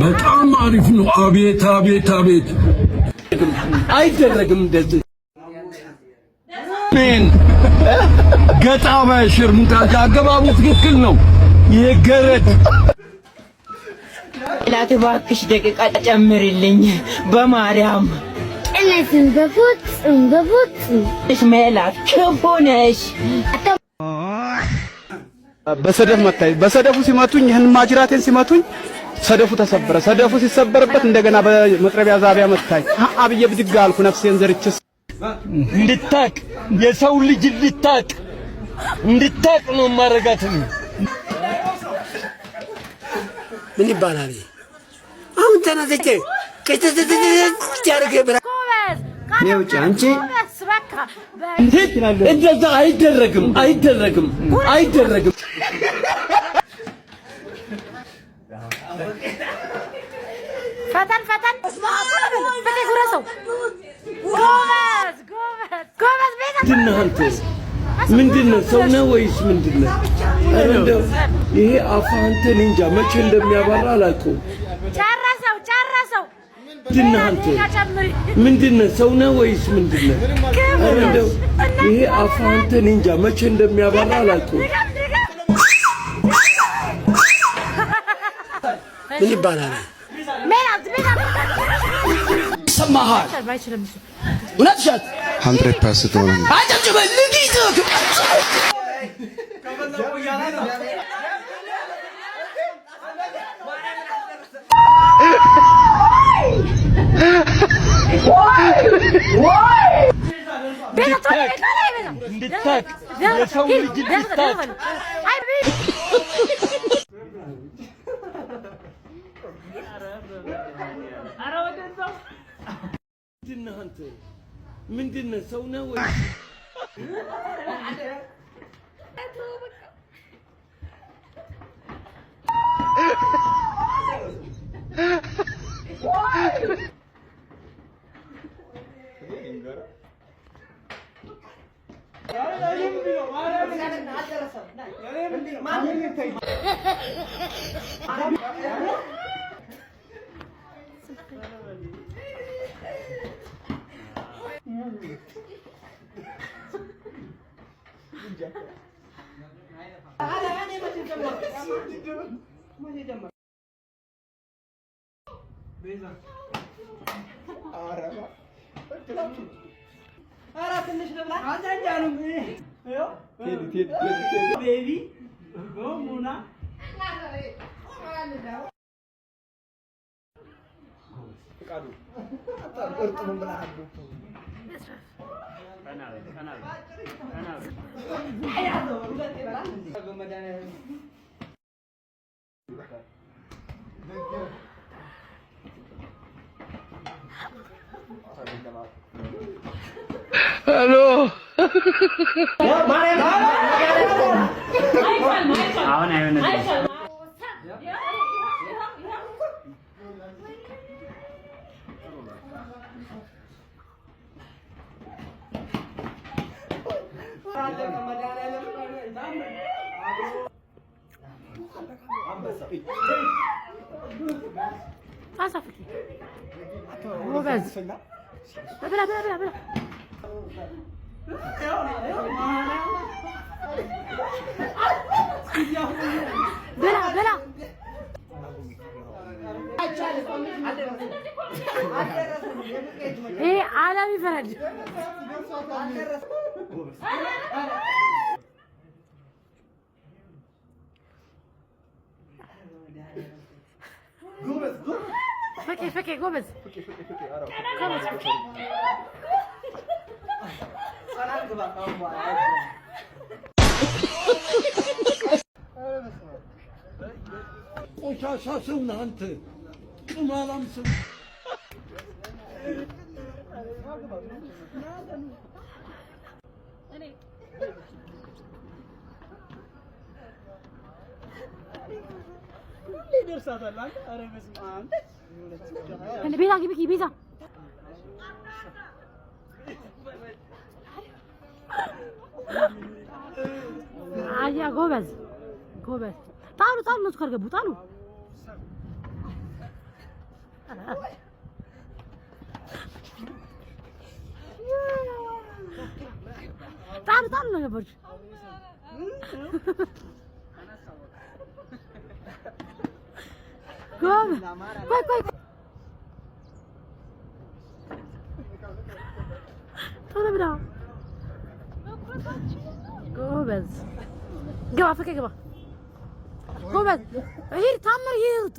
በጣም አሪፍ ነው። አቤት አቤት አቤት! አይደረግም እንደዚህ ሜን ገጣባ ሽርሙጣ አገባቡ ትክክል ነው። ይሄ ገረድ ላት እባክሽ ደቂቃ ጨምሪልኝ በማርያም። እነትን በፍጹም በፍጹም። እሽ ሜላት ክፉ ነሽ። በሰደፍ መታኝ። በሰደፉ ሲመቱኝ ይህን ማጅራቴን ሲመቱኝ ሰደፉ ተሰበረ። ሰደፉ ሲሰበርበት እንደገና በመጥረቢያ ዛቢያ መታኝ። አብዬ ብድግ አልኩ ነፍሴን ዘርቼ እንድታቅ የሰው ልጅ እንድታቅ እንድታቅ ነው ማረጋት። ምን ይባላል? አሁን ተነስቼ አንቺ እንደዛ አይደረግም፣ አይደረግም፣ አይደረግም። ፈተን ፈተን ጉረሰው። ጎበዝ ጎበዝ ጎበዝ። ምንድን ነህ አንተ? ምንድን ነህ? ሰው ነህ ወይስ ምንድን ነህ? ኧረ እንደው ይሄ አፍህ አንተን እንጃ መቼ እንደሚያባራ አላውቀውም። ጨረሰው ጨረሰው። ምንድን ነህ አንተ? ምንድን ነህ? ሰው ነህ ወይስ ምንድን ነህ? ኧረ እንደው ይሄ አፍህ አንተን እንጃ መቼ እንደሚያባራ አላውቀውም። ምን ይባላል? ይሰማሃል? እውነት ውሸት? 100% አጨብጭበ ልጊት። እንድታቅ የሰው ልጅ እንድታቅ። ምንድን ነህ አንተ? ምንድን ነህ? ሰው ነህ ወይ? Hello ጎበዝ። ብላ ብላ ብላ ብላ። ብላ ብላ። ይሄ ዓለም ይፍረድ። ፍቄ ፍቄ ጎበዝ ጎበዝ። ቆሻሻ ሰው ነህ አንተ፣ ቅማላም ሰው። ቤዛ ግቢ ቤዛ። አያ ጎበዝ ጎበዝ። ጣሉ ጣሉ፣ እነሱ ካልገቡ ጣሉ። ጣሉ ጣሉ ነው ገባች። ቆይ ቆይ ቶሎ ብላ ጎበዝ፣ ግባ ፍቄ ግባ። ጎበዝ ሂድ፣ ታምር ይሩጥ።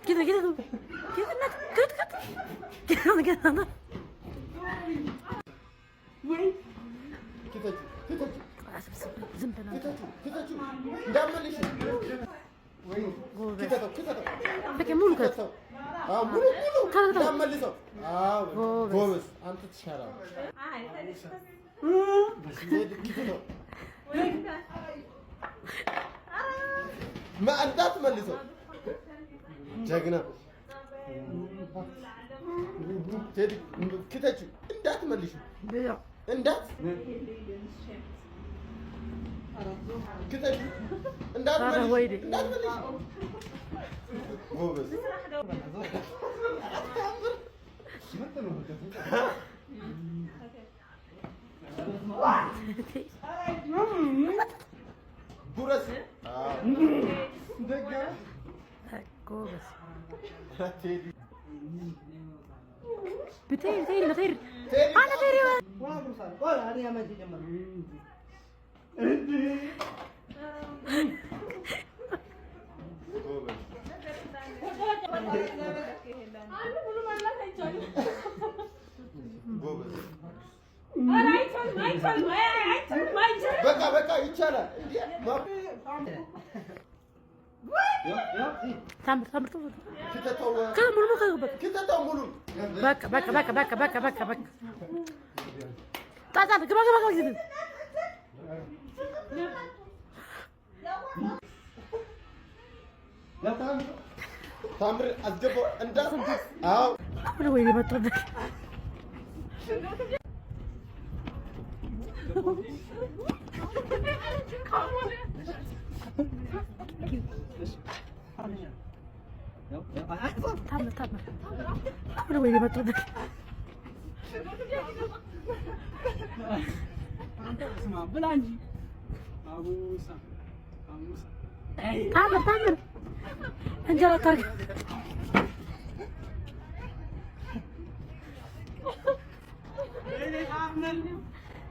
كده كده كده كده كده كده ዝም ብለህ ሙሉ እንዳትመልሰው ጀግና ክተችው፣ እንዳትመልሺው፣ እንዳት ክተችው፣ እንዳትመልሺው። ጎበዝ ጉረስ ጎበዝ ብትሄድ ትሄድ ለትሄድ አለ ትሄድ በቃ በቃ ይቻላል። በቃ በቃ በቃ በቃ በቃ በቃ በቃ ጣጣ ግባ ግባ ግባ ታምር አስገባው እንዳ አዎ ወይ መጣበት ታምር ታምር እንጀራ ታርግ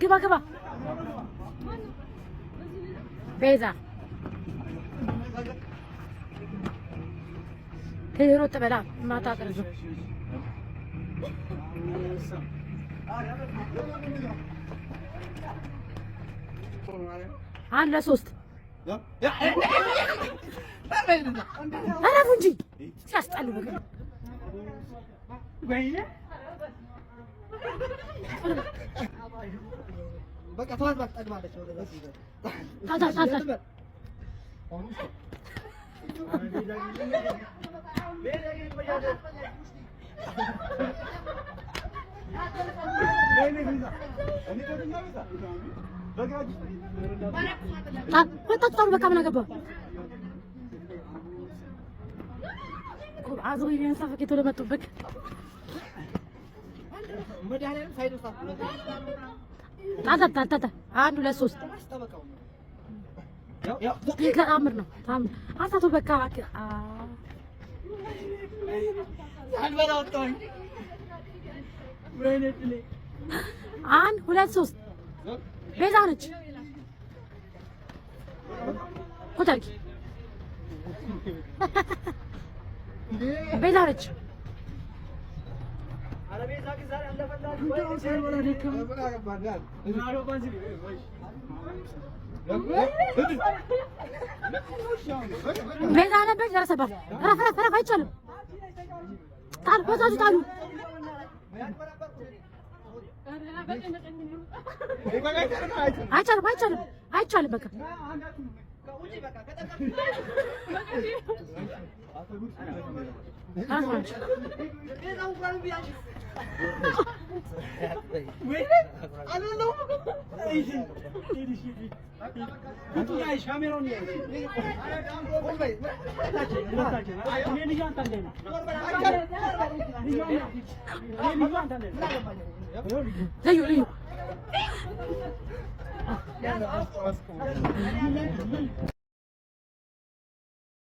ግባ ግባ ቤዛ ሮጥ በላ ማታ ጥርዙ አንድ ለሶስት እረፉ እንጂ ሲያስጠሉ። በቃ ተዋት፣ በቃ ጠግባለች። ወጣቱ በቃ ምን አገባ ለመጡብህ አንድ ሁለት ሶስት ተአምር ነው። አንሳቱ በቃ አንድ ሁለት ሶስት ቤዛ ነች። ቁጭ አድርጊ። ቤዛ ነች። ቤዛ ነበች። ደረሰባት። ረፍ ረፍ ረፍ፣ አይቻልም። ጣሉ፣ በዛችሁ ጣሉ። አይቻልም፣ አይቻልም፣ አይቻልም። በቃ ልዩ ልዩ